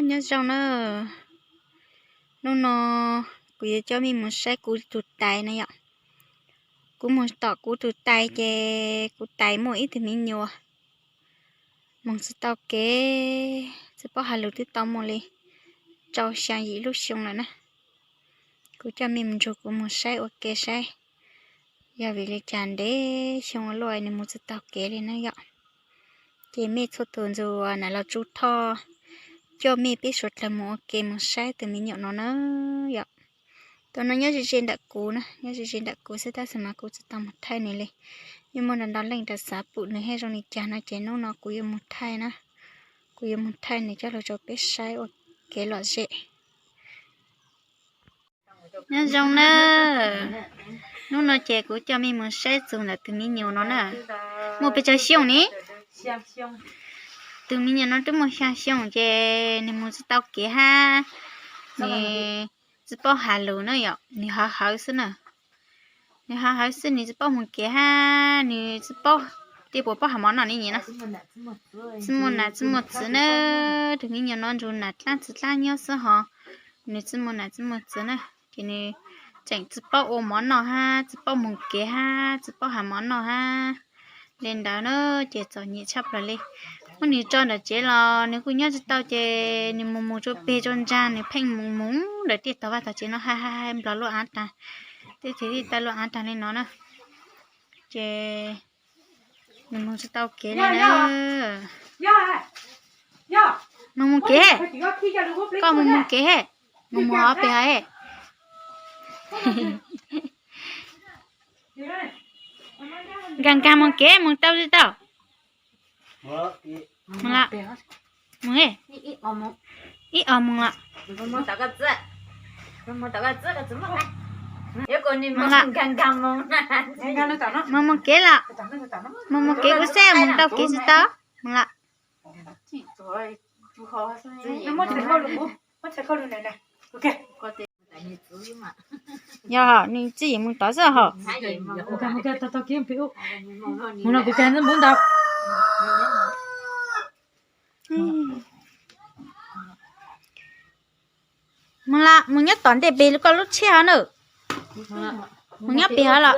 Nyob zoo na, hnub no kuv yuav coj mej mus saib kuv tus tais na yom. Kuv mus tom kuv tus tais ces kuv tais muaj ib tug miv nyuas moog tsi tau kev, tsi paub has lug twb tau muaj li rau xyaa yim lub xyoo lawm na. Kuv coj mej mus nrug kuv mus saib ua ke saib yog vim li cas ntev xyoo ua luaj nwg mus tsi tau kev li na yom. Ces mej txhua tus ntxuag nam los tsu thoj coj mej peb suav dlawg mus ua ke mus saib tus miv nyuas no na yom. Tus no nyob ze ze ntawm kuv na, nyob ze ze ntawm kuv xwb tab sis mas kuv tsi tau mus thaij nws li. Yeej muaj ntau ntau leej rau xav pum nws hab zoo li cas no ces hnub no kuv yuav mus thaij na. Kuv yuav mus thaij nws coj lug rau peb saib ua kev lom zem. Nyob zoo na, hnub no ces kuv coj mej mus saib txug ntawm tus miv nyuas no na. Muaj pes tsawg xyoo ne? Tus miv nyuas no twb muaj xyaa xyoo ces nwg mus tsi tau kev hab, nwg tsi paub has lug na yom, nwg hawv hawv xwb na. Nwg hawv hawv xwb, nwg tsi paub mus kev hab nwg tsi paub tej puas paub has mov noj ne na. Tsi muaj nam tsi muaj txiv na, tus miv nyuas no nrug nam dlaab txiv dlaab nyob xwb hos, nwg tsi muaj nam tsi muaj txiv na, ces nwg tseem tsi paub ua mov noj hab tsi paub mus kev hab tsi paub has mov noj hab li ntawd na, ces txom nyem tshaj plaws li. Muab nwg tso ntawm tsev los nwg kuj nyob tsi tau ces nwg mus mus tsua peg tsua ntsaa, nwg pheej mus mus ntawm tej tog vaj tog tsev no hab hab hab nplog luaj aav taag, tej teg tej taw luaj aav taag li no na. Ces nwg mus tsi tau kev li na. Mus mus kev, koj mus mus kev he, mus mus hov peg hov he. Nkaag nkaag mus kev, mus tau tsi tau. Mus, ib os mus los. Mus los, mus mus kev los, mus mus kev kuv saib mus tau kev tsi tau. Mus los. Yog nws txij yim mus tod xwb hos. Mus los, mus nyob tom ntej peg koj lub tsheb hov na. Mus nyob peg hov los.